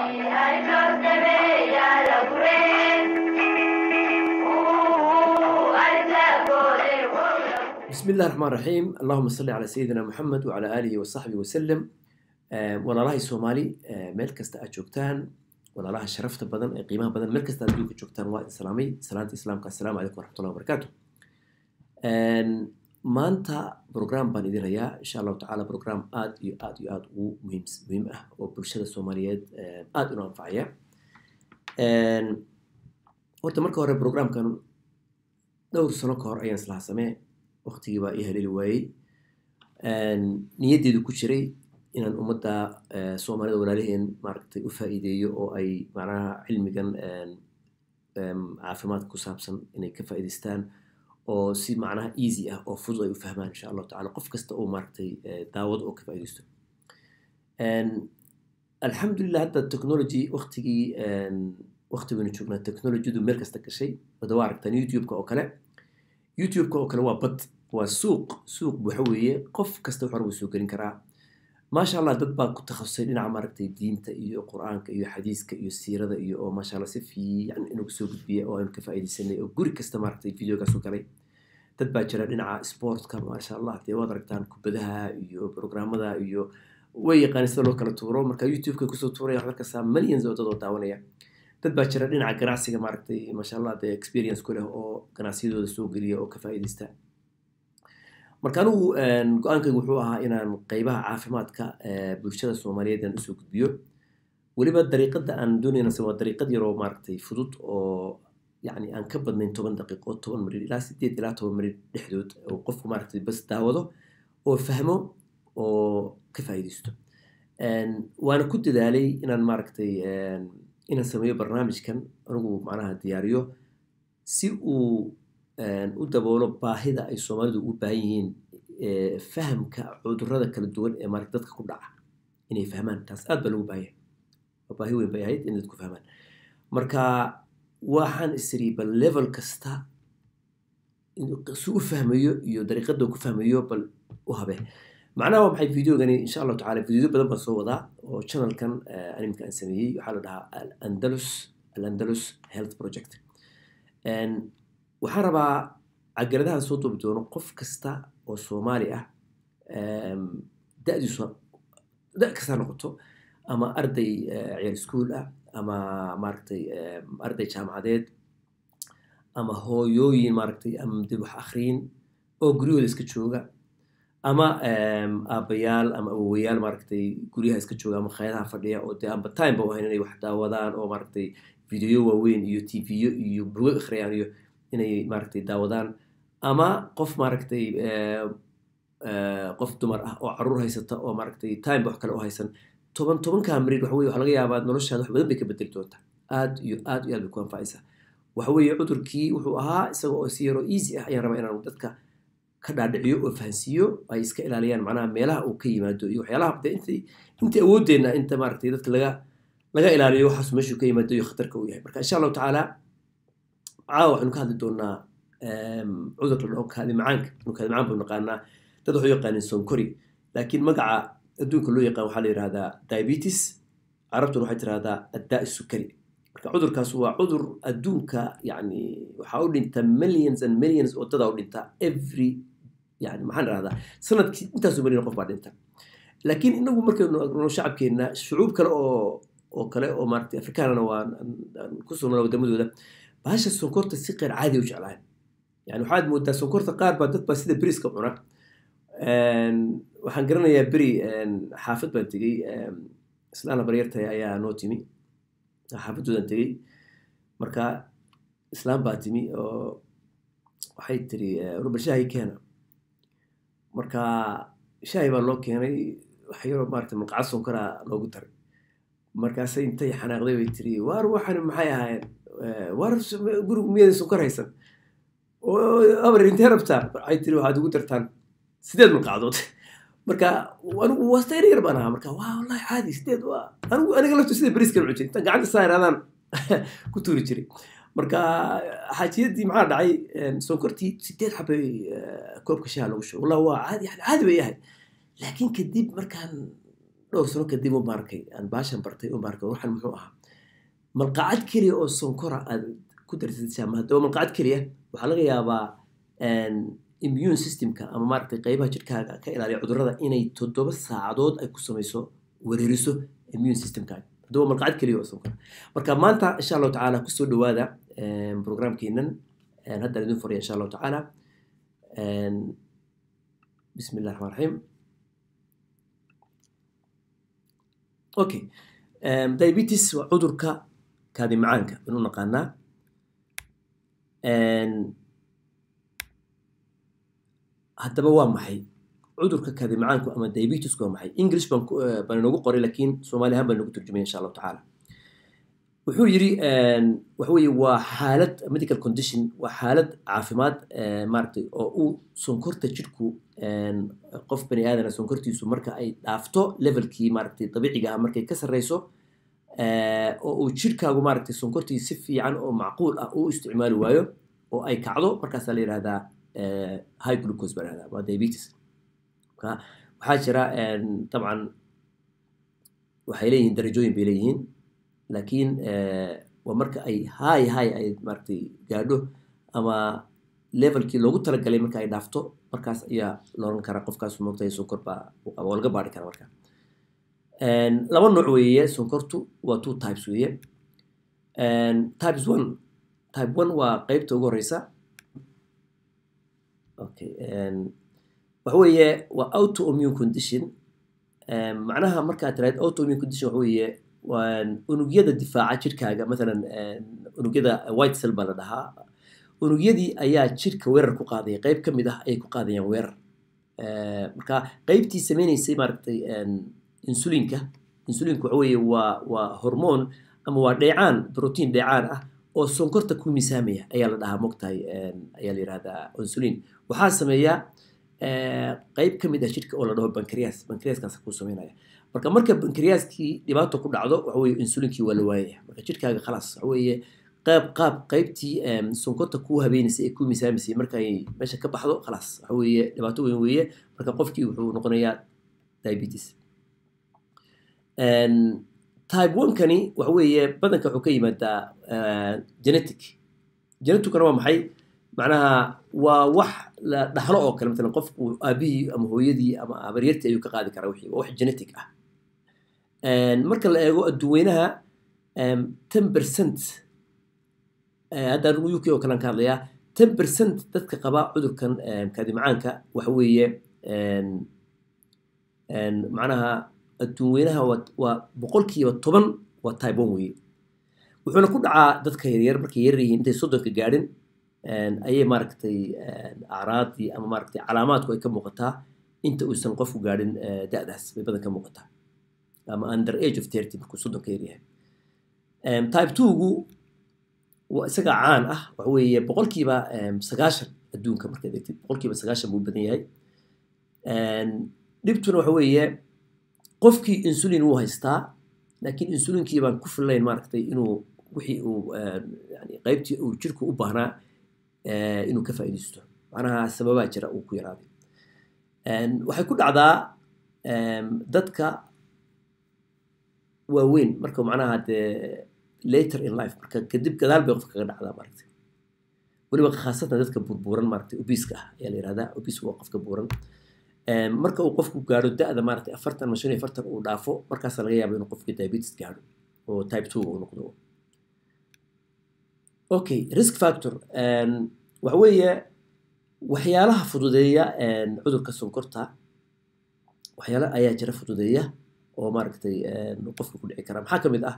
بسم الله الرحمن الرحيم، اللهم صل على سيدنا محمد وعلى آله وصحبه وسلم. Walaalahay Soomaali, meel kasta aad joogtaan, walaalaha sharafta badan ee qiimaha badan, meel kasta aad adduunka joogtaan, waa idin salaamay salaanta Islaamka. Assalaamu calaykum waraxmatullahi wabarakaatu. Maanta program baan idin hayaa, insha Allahu tacaala, program aad iyo aad iyo aad ugu muhiim ah oo bulshada Soomaaliyeed aad inoo anfacaya. Horta marka hore, programkan dhowr sano ka hor ayaan islaha samee, waqtigii baa ii haleeli waayey. Niyaddeedu ku jiray inaan ummadda Soomaalida, walaalaheen, maaragtay, u faa'iideeyo oo ay macnaha cilmigan caafimaadka ku saabsan inay ka faa'iidaystaan oo si macnaha easy ah oo fudud ay u fahmaan, insha Allahu tacala, qof kasta oo maaragtay daawado oo ka faa'iidaysto. Alxamdulilah, hadda technology waqtigii waqtigaynu joognaa, technologydu meel kasta gashay. Wada waa aragtaan YouTube-ka oo kale. YouTube-ka oo kale waa bad, waa suuq. Suuq waxa weeye qof kasta wax horbu soo gelin karaa. Maasha Allah, dad baa ku takhasusay dhinaca, maaragtay, diinta iyo Qur-aanka iyo xadiiska iyo siirada iyo oo maasha Allah si fiican inuu soo gudbiya oo aynu ka faa'iidaysanay oo guri kasta, maaragtay, videogaas u galay. Dad baa jira dhinaca sportka, maasha Allah, dee waad aragtaan kubadaha iyo programmada iyo way yaqaan sida loo kala tuuro. Marka YouTube-ka kusoo tuuraya, waxaad arkaysaa millions oo dad oo daawanaya. Dad baa jira dhinaca ganacsiga, maaragtay, maasha Allah, dee experience ku leh oo ganacsiyadooda soo geliya oo ka faa'iidaysta. Marka anigu go-aankaygu wuxuu ahaa inaan qeybaha caafimaadka bulshada Soomaaliyeed aan usoo gudbiyo. Weliba dariiqada aan doonayna waa dariiqad yaroo, maaragtay, fudud oo yacni aan ka badnayn 10 daqiiqo, 10 marid ilaa 8 ilaa 10 marid dhexdood, oo qofku, maaragtay, bas daawado oo fahmo oo ka faa'iidaysto. Waana ku dadaalay inaan, maaragtay, inaan sameeyo barnaamijkan, anigu macnaha diyaariyo si uu u daboolo baahida ay Soomaalidu u baahan yihiin, fahamka cudurrada kala duwan ee maaragta dadka ku dhaca inay fahmaan. Taas aad baa loogu baahan yahay, waa baahi weyn bay ahayd in dadku fahmaan. Marka waxaan isiri bal level kasta si u fahmayo iyo dariiqada uu ku fahmayo bal u habe. Macnaha waa maxay videogani? Insha Allahu tacala, videoyo badan baan soo wadaa oo channelkan animka aan sameeyey. Waxaa la dhahaa Alandalus, Alandalus Health Project. Waxaan rabaa cajaladahan soo duubi doono qof kasta oo Soomaali ah, da-diisu da kasta ha noqoto, ama arday ciyaal iskuul ah, ama, maaragtay, arday jaamacadeed, ama hooyooyin, maaragtay, ama dib wax akhriin oo guryahooda iska jooga, ama aabbayaal ama awowayaal, maaragtay, guryaha iska jooga ama khayadaha fadhiya oo dee aanba time ba u hayn inay wax daawadaan oo, maaragtay, videoyo waaweyn iyo TVyo iyo buugag akhriyaan iyo inay, maaragtay, daawadaan, ama qof, maaragtay, qof dumar ah oo caruur haysata oo, maaragtay, time ba wax kale u haysan. Toban tobankaa marid waxa weye waxa laga yaabaa noloshaada wax badan bay ka bedeli doontaa. Aad iyo aad iyo aad bay ku anfacaysaa. Waxa weeye cudurkii wuxuu ahaa isaga oo si yaroo easy ah ayaan rabaa inaan dadka ka dhaadhiciyo oo fahansiiyo, ay iska ilaaliyaan, macnaha meelaha uu ka yimaado iyo waxyaalaha dee intay awoodeenna inta, maaragtay, dadka laga ilaaliyo waxaas meeshuu ka yimaado iyo khatarka uu yahay. Marka insha Allahu tacaala, caawa waxaynu ka hadli doonaa cudurka la dhaho kaadi macaanka. Inu kaadi macaan banu naqaanaa, dad waxay u yaqaaniin sonkori, laakiin magaca adduunka loo yaqaan waxaa la yihahdaa diabetes, Carabtuna waxay tirahdaa addaa sukari. Marka cudurkaas waa cudur adduunka, yani, waxaa u dhinta millions and millions oo dadaa u dhinta every, yani, maxaan irahdaa, sanadkii intaasoo milyan qof baa dhinta. Laakiin inagu markaynu agno shacabkeenna, shucuub kale oo kale oo, maaragtay, Afrikaanana waa aan ku sugnaa wadamadooda, bahasha sonkorta si qeyr caadi u jeclaan. Yani waxaad moodaa sonkorta qaar baa, dad baa sida beriska cuna. Waxaan garanayaa beri xaafad baan tegey, islaana baryartay ayaa noo timi, xaafadoodaan tegey. Marka islaam baa timi oo waxay tiri, "Rubal shaahi keena." Marka shaahi baa loo keenay, wax yaroo, maaragtay, malqacad sonkoraa loogu daray. Markaasay intay xanaaqday bay tiri, "Waar, waxani maxay ahaayeen? Waar, gurigu miyadan sonkor haysan? Abar intee rabtaa?" Waxay tiri, "Waxaad ugu dartaan 8 malqacdood." Marka anigu waa yar baan ahaa. Marka waa wallahi caadi, sideed waa anigu, aniga laftu sida beriiskan cuni jiray, intaan gacanta saa iraadaan ku tuuri jiray. Marka xaajiyadii maxaa dhacay? Sonkortii 8 xabay koobka shaha lagu shubay. Wallah waa caadi, yani caadi bay ahayd, laakiin kadib markaan Dhowr sano kadib un baan arkay, aan baashan bartay un baan arkay waxaan muxuu ahaa. Malqacad keliya oo sonkora aad ku darsatid shaah, haddaba malqacad keliya, waxaa laga yaabaa immune systemka ama maaragtay qaybaha jidhkaaga ka ilaaliya cudurrada inay 7 saacadood ay ku samayso, wereeriso immune systemkaaga. Haddaba malqacad keliya oo sonkora. Marka maanta, insha Allahu tacaala, kusoo dhawaada programkeenan haddaan idin furaya, insha Allahu tacaala. Bismi illahi raxmaan raxiim. Okay, diabetes waa cudurka kaadi macaanka baynu naqaanaa. Haddaba waa maxay cudurka kaadi macaanku ama diabetesku waa maxay? English baan baan inoogu qoray, laakiin Soomaali ahaan baan inoogu turjumay, insha Allahu tacaala. Wuxuu yidhi, waxa weeye waa xaalad medical condition, waa xaalad caafimaad maaragtay oo uu sonkorta jidhku qof bani aadana sonkortiisu marka ay dhaafto levelkii maaragtay dabiiciga ah, markay ka sarreyso oo uu jidhkaagu maaragtay sonkortii si fiican oo macquul ah u isticmaali waayo oo ay kacdo, markaasaa la yidhahdaa high glucose baa la yidhahdaa, waa diabetes. Marka waxaa jira dabcan waxay leeyihiin darajooyin bay leeyihiin, laakiin waa marka ay high ay maaragtay gaadho ama levelkii loogu talagalay marka ay dhaafto, markaas ayaa la oran karaa qofkaas moogtahay sonkor baa uu qaba, waa laga baari karaa. Marka laba nooc weeye sonkortu, waa two types weeye. Types one, type one waa qeybta ugu horeysa. Okay, waxa weeye waa autoimmune condition. Macnaha markaad tiraahdo autoimmune condition, waxa weeye waa unugyada difaaca jirkaaga, mathalan unugyada white cell baa la dhahaa. Unugyadii ayaa jirka weerar ku qaadaya, qeyb ka mid ah ayay ku qaadayaan weerar. Marka qeybtii sameynaysay maaragtay insulinka. Insulinku waxa weeye waa hormoon ama waa dheecaan, protein dheecaan ah oo sonkorta ku miisaamaya ayaa la dhahaa, mogtahay, ayaa la yidhahdaa insulin. Waxaa sameeya qeyb ka mid ah jidhka oo la dhaho pancreas. Pancreaskaas kuu sameynaya. Marka pancreaskii dhibaato ku dhacdo, waxa weeye insulinkii waa la waayaya. Marka jidhkaaga khalaas, waxa weeye qayb qaab qaybtii sonkorta kuu habeynaysay ee kuu miisaamaysay markay meesha ka baxdo, khalaas, waxa weeye dhibaato weyn weeye. Marka qofkii wuxuu noqonayaa diabetes. Type one kani waxa weeye badanka wuxuu ka yimaadaa genetic. Geneticuna waa maxay? Macnaha waa wax la dhaxlo oo kale. Matalan qofku aabihii ama hooyadii ama habaryartii ayuu ka qaadi karaa wixii, waa wax genetic ah. Marka la eego adduweynaha, 10%, hadda anigu UK oo kale aan ka hadlayaa, 10% dadka qaba cudurkan kaadi macaanka waxa weeye macnaha adduunweynaha waa 10% waa type one weeye. Wuxuuna ku dhacaa dadka yaryar markay yaryar yihiin, intay 30-ka gaadhin ayay maaragtay acraadii ama maaragtay calaamaadku ay ka muuqataa. Inta uusan qofku gaadhin da'daas bay badan ka muuqataa, ama under age of 30, markuu 30-ka yaryahay. Type two-gu waa isaga caan ah. Waxa weeye 90% adduunka markaad eegtid, 90% buu badan yahay. Dhibtuna waxa weeye qofkii insulin wuu haystaa, laakiin insulinkii baan ku fillayn maaragtay inuu wixii uu yani qaybtii uu jirku u baahnaa inuu ka faa'iidaysto. Macnaha sababaa jira uu ku yaraaday. Waxay ku dhacdaa dadka waaweyn marka, macnaha dee later in life, marka kadib gadaal bay qofka kaga dhacdaa maaragtay, weliba khaasatan dadka burburan, maaragtay obeseka ah ayaa la yihahdaa. Obese waa qofka buuran. Marka uu qofku gaadho da'da maaragtay 40 ama 45 uu dhaafo, markaasaa laga yaaba inuu qofka diabetes gaadho oo type two uu noqdo. Okay, risk factor waxa weeye waxyaalaha fududeeya cudurka sonkorta. Waxyaala ayaa jira fududeeya oo maaragtay qofka ku dhici kara. Maxaa ka mid ah?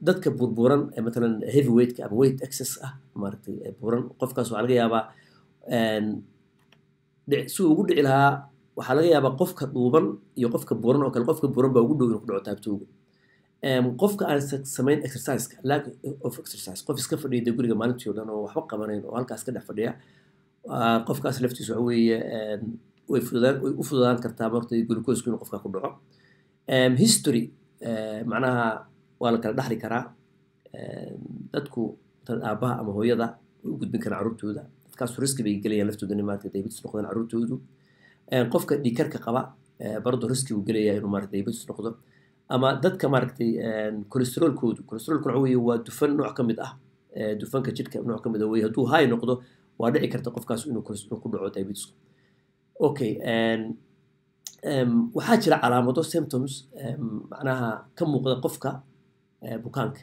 Dadka burburan, matalan heavy weightka ama weight excess ah, maaragtay buuran, qofkaas waxaa laga yaabaa si uu ugu dhici lahaa. Waxaa laga yaabaa qofka dhuuban iyo qofka buuran oo kale, qofka buuran baa ugu dhow inuu ku dhaco type two. Qofka aan samayn exercise-ka, lack of exercise, qof iska fadhiya dee guriga maalintii oo dhan oo waxba qabanayn oo halkaas ka dhex fadhiya, qofkaas laftiisa waxa weeye way u fududaan kartaa marta glucose inuu qofka ku dhaco. History, macnaha waa la kala dhaxli karaa. Dadku matalan aabbaha ama hooyada way u gudbin karaan carruurtooda. Dadkaasu riski bay gelayaan laftooda in maaragtay diabetes noqdaan carruurtoodu. Qofka dhiigkarka qaba. Bardo risk uu gelaya inuu maaragtay diabetes noqdo. Ama dadka maaragtay cholesterolkoodu, cholesterolku waxa weeye waa dufan nooc ka mid ah, dufanka jidhka nooc ka mid ah weeye. Hadduu high noqdo, waa dhici karta qofkaas inuu ku dhaco diabetesku. Okay, waxaa jira calaamado, symptoms, macnaha ka muuqda qofka bukaanka,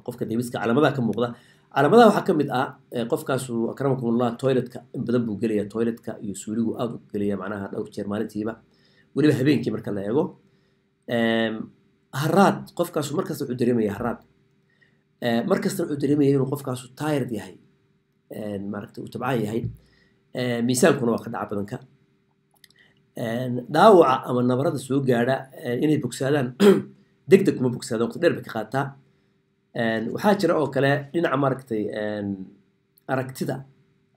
qofka diabeteska calaamadaha ka muuqda. Calaamadaha waxaa ka mid ah qofkaasu, akramakumullah, toiletka in badan buu gelaya, toiletka iyo suuligu aad u gelaya, macnaha dhowr jeer maalintiiba, weliba habeenkii marka la eego. Haraad, qofkaasu markasta wuxuu dareemaya haraad. Markasta wuxuu dareemaya inuu qofkaasu tired yahay, maaragtay uu tabcaan yahay. Miisaankuna waa ka dhaca badanka. Dhaawaca ama nabarada soo gaadha inay bogsaadaan deg deg kuma bogsaadaan, waqti dheer bay ka qaataa. Waxaa jira oo kale dhinaca maaragtay aragtida.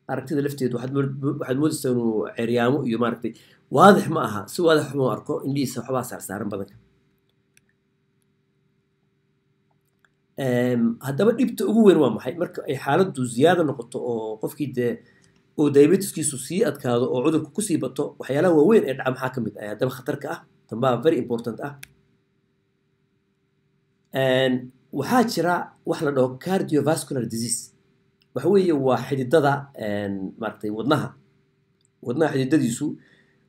Aragtida lafteedu waxaad moodaysaa inuu ceryaamo iyo maaragtay waadix ma aha, si waadix ma arko, indhihiisa waxbaa saarsaaran badanka. Haddaba dhibta ugu weyn waa maxay marka ay xaaladdu ziyaada noqoto oo qofkii dee uu diabetiskiisu sii adkaado oo cudurku kusii bato? Waxyaalaha waaweyn ee dhaca maxaa ka mid ah haddaba khatarka ah? Tambaa very important ah. Waxaa jira wax la dhaho cardiovascular disease. Waxa weeye waa xididada maaragtay wadnaha. Wadnaha xididadiisu,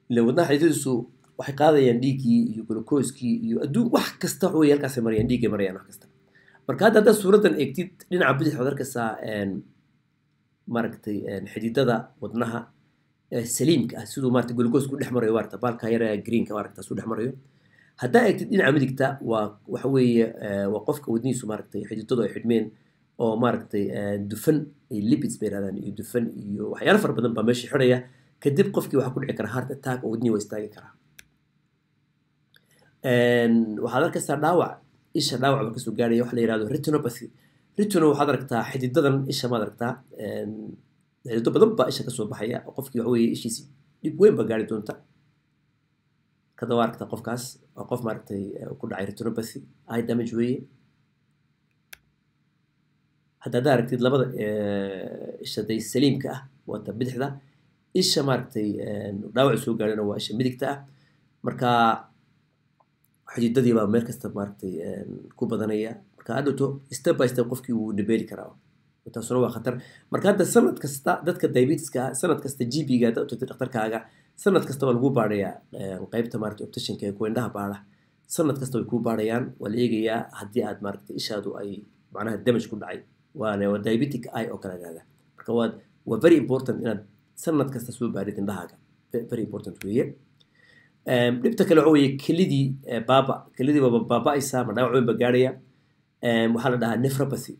ile wadnaha xididadiisu waxay qaadayaan dhiiggii iyo glucose-kii iyo adduun wax kasta. Waxa weeye halkaasay marayaan, dhiiggay marayaan wax kasta. Marka hadda haddaad suuraddan eegtid, dhinaca bidix waxaad arkaysaa maaragtay xididada wadnaha saliimka ah, siduu maaragtay glucose-ku dhex marayo, maaragta baalka yar ee greenka maaragta suu dhex marayo. Haddaa eegtid dhinaca midigta, waa waxa weeye waa qofka wadnihiisu maaragtay xididadu ay xidhmeen oo maaragtay dufan iyo lipids bay yidhahdaan iyo dufan iyo waxyaalo fara badan baa meesha xidhaya. Kadib qofkii waxaa ku dhici kara heart attack oo wadnihii waa istaagi karaa. Waxaad arkaysaa dhaawac isha, dhaawac baa kasoo gaaraya, waxa la yihahdo retinopathy. Retino waxaad aragtaa xididadan isha, maad aragtaa xidido badan baa isha kasoo baxaya oo qofkii waxa weeye ishiisi dhib weyn baa gaari doonta. Kada waa aragtaa qofkaas waa qof maaragtay ku dhacay retinopathy, eye damage weeye. Hadda haddaa aragtid labada isha day saliimka ah waa ta bidixda, isha maaragtay dhaawac soo gaarana waa isha midigta ah. Marka xididadii baa meel kasta maaragtay ku badanaya. Marka hadhowto step by step qofkii wuu dhabeeli karaa, taasuna waa khatar. Marka hadda sanad kasta dadka diabetiska ah, sanad kasta GP-ga haddaad u tagtid dhakhtarkaaga, sanad kasta waa lagu baadhayaa qaybta maaragtay opticianka ee kuwa indhaha baadha. Sanad kasta way kuu baadhayaan, waa la eegayaa haddii aad maaragtay ishaadu ay macnaha damage ku dhacay, waana waa diabetic eye oo kale yidhahda. Marka waa very important inaad sanad kasta soo baadhid indhahaaga, very important weeye. Dhibta kale waxa weeye kelidii baaba, kelidii baaba baaba'aysaa ma dhaawac weyn baa gaarhaya. Waxaa la dhahaa nephropathy.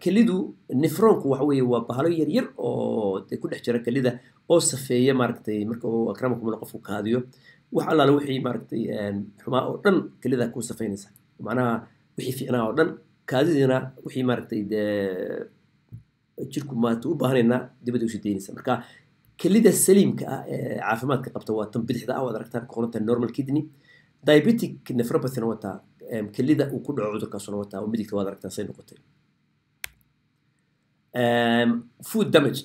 Kelidu, nephronku waxa weeye waa bahalo yar yar oo dee ku dhex jira kelida oo safeeya maaragtay marka uu, akramakumullah, qofku kaadiyo, wax allaala wixii maaragtay xumaa oo dhan kelida ku safeynaysa, macnaha wixii fiicnaa oo dhan kaadidiina, wixii maaragtay dee jirku maaragtay u baahanaynaa dibadda usii daynaysa. Marka kelida saliimka ah ee caafimaadka qabta waa tan bidixda ah, waad aragtaan ku qoran normal kidney. Diabetic nephropathyna wataa kelida uu ku dhaco cudurkaasuna wataa oo midigta, waad aragtaan say noqotay. Food damage,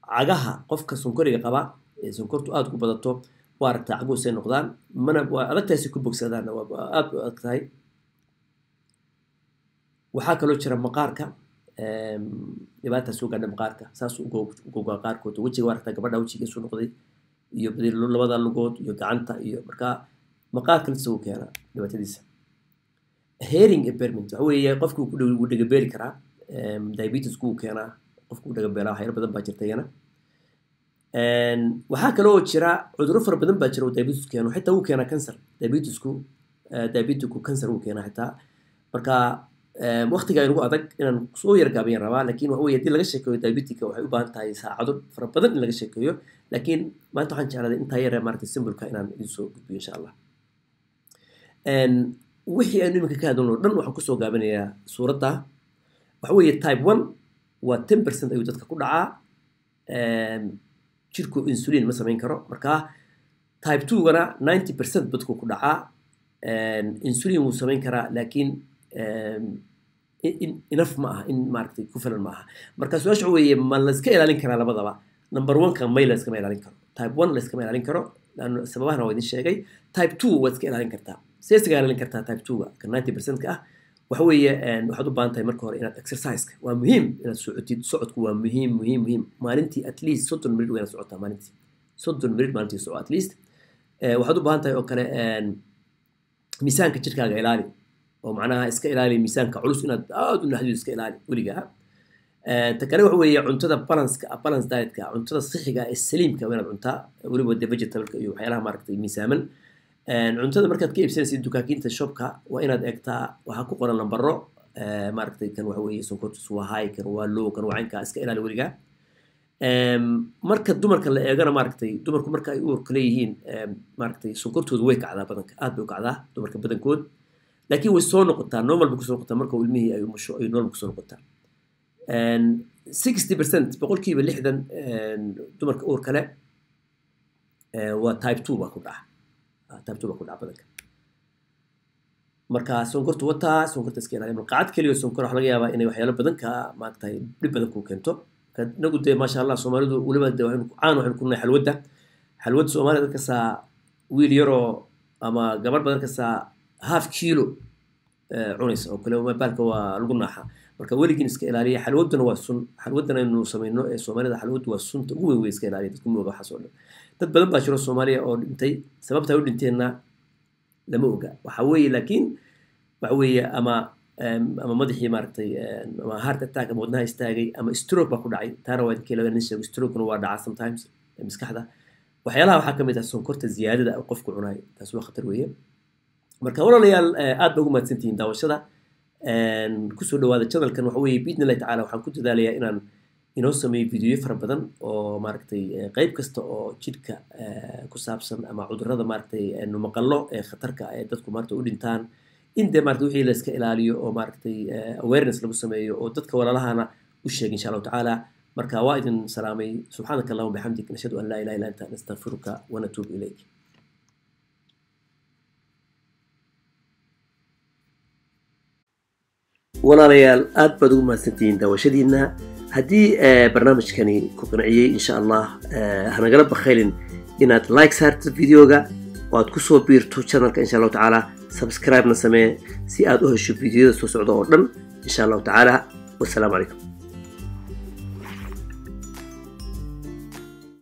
cagaha qofka sonkoriga qaba ee sonkortu aad ku badato, waa aragtaa caguhu say noqdaan, mana waa adag tahay si ku bogsadaanna, waa aad u adag tahay. Waxaa kaloo jira maqaarka, dhibaata soo gaadha maqaarka, saas u gogaa qaarkood wejiga. Waa aragtaa gabadha wejigiisu noqday iyo labada lugood iyo gacanta iyo marka maqaarka laftiisa uu keenaa dhibaatadiisa. Hearing impairment waxa weeye qofku wuu dhagabeeli karaa, diabetesku wuu keenaa qofku wuu dhagabeelaa. Waxyaalo badan baa jirta iyana. Waxaa kaloo jira cudurro fara badan baa jira oo diabetes keeno, xitaa wuu keenaa cancer diabetesku, diabeticu cancer wuu keenaa xitaa. Marka waqtiga inugu adag inaan soo yar gaabiyan rabaa, laakiin waxa weeye haddii laga sheekeeyo diabetica waxay u baahan tahay saacado fara badan in laga sheekeeyo, laakiin maanta waxaan jeclaaday intaa yare maaragtay simpleka inaan idin soo gudbiyo insha Allah. Wixii aynu iminka ka hadalno dhan waxaan kusoo gaabinayaa suuradda. Waxa weeye type 1 waa 10% ayuu dadka ku dhacaa, jirku insulin ma samayn karo. Marka type 2-gana 90% dadku ku dhacaa, insulin wuu samayn karaa, laakiin enough ma aha, in maaragtay ku filan ma aha. Marka su-aasha waxa weeye ma la iska ilaalin karaa labadaba? Number one-ka may, la iskama ilaalin karo. Type 1 la iskama ilaalin karo. Laanno sababahana waa idin sheegay. Type 2 waad iska ilaalin kartaa. See iskaga ilaalin kartaa type 2-ga, ka 90% ka ah? Waxa weeye, waxaad u baahan tahay marka hore inaad exercise-ka, waa muhiim inaad socotid. Socodku waa muhiim, muhiim, muhiim. Maalintii at least 30 minute waa inaad socotaa maalintii, 30 minute maalintii soco at least. Waxaad u baahan tahay oo kale, miisaanka jirkaaga ilaali, oo macnaha iska ilaali miisaanka culus, inaad aad u naxdido iska ilaali weligaa. Ta kale waxa weeye cuntada balance-ka, balance diet-ka, cuntada sixiga ee saliimka waa inaad cuntaa, weliba de vegetable-ka iyo waxyaalaha maaragtay miisaaman. Cuntada markaad ka iibsanaysid dukaakiinta, shop-ka, waa inaad eegtaa waxaa ku qoran lambaro, maaragtay kan waxa weeye sonkortiisu waa high, kan waa low, kan waa caynka, iska ilaali weligaa. Marka dumarka la eegana, maaragtay dumarku marka ay uurka leeyihiin, maaragtay sonkortoodu way kacdaa badanka, aad bay u kacdaa dumarka badankood, laakiin way soo noqotaa, normal bay kusoo noqotaa. Marka uu ilmihii ay umusho ay normal kusoo noqotaa. 60%, 60%, dumarka uurka leh waa type 2 baa ku dhaca. Type 2 baa ku dhaca badanka. Marka sonkortu wataa, sonkorta iska ilaaliya. Malqacad keliya sonkor waxa laga yaabaa inay waxyaalo badan ka maaragtay dhib badan kuu keento. Inagu dee maasha Allah, Soomaalidu weliba dee waxaynu caan waxaynu ku nahay xalwadda. Xalwadda Soomaalida dad kastaa, wiil yaroo ama gabadh badan kastaa half kilo cunaysa oo kale, baalka waa lagu naaxa. Marka weligiin iska ilaaliya, xalwadduna waa sun. Xalwaddan aynu samayno ee Soomaalida, xalwaddu waa sunta ugu weyn wey, iska ilaaliya. Dadku ma oga waxaas oo dhan. Dad badan baa jiro Soomaaliya oo dhintay, sababta ay u dhinteenna lama oga. Waxa weeye laakiin waxa weeye ama madaxii maaragtay, ama heart attack ama wadnaha istaagay, ama stroke baa ku dhacay. Taana waa idinka ilaa sheego, stroke-na waa dhacaa sometimes maskaxda. Waxyaalaha waxaa ka mid ah sonkorta ziyaadada oo qofku cunayo, taas waa khatar weeye. Marka walaalayaal, aad ba ugu mahadsantihiin daawashada. Kusoo dhawaada channelkan. Waxa weeye, biidni Illahi tacaala, waxaan ku dadaalayaa inaan inoo sameeyo videoyo fara badan oo maaragtay qayb kasta oo jidhka ku saabsan, ama cudurrada maaragtay nu maqallo ee khatarka ee dadku maaragtay u dhintaan, in dee maaragtay wixii la iska ilaaliyo oo maaragtay awareness lagu sameeyo oo dadka walaalahana u sheeg insha Allahu tacaala. Marka waa idin salaamay. Subxaanaka allahuma bixamdik, nashhadu an laa ilaha illa anta, nastakfiruka wanatuubu ilayk. Walaalayaal, aad baad ugu mahadsantihiin daawashadiina. Haddii barnaamijkani ku qanciyey, insha Allah hanagala bakhaylin inaad like saarto videoga oo aad kusoo biirto channelka insha Allahu tacaala. Subscribe-na samee si aad u hesho videoyada soo socda oo dhan insha Allahu tacaala. Wassalaamu calaykum.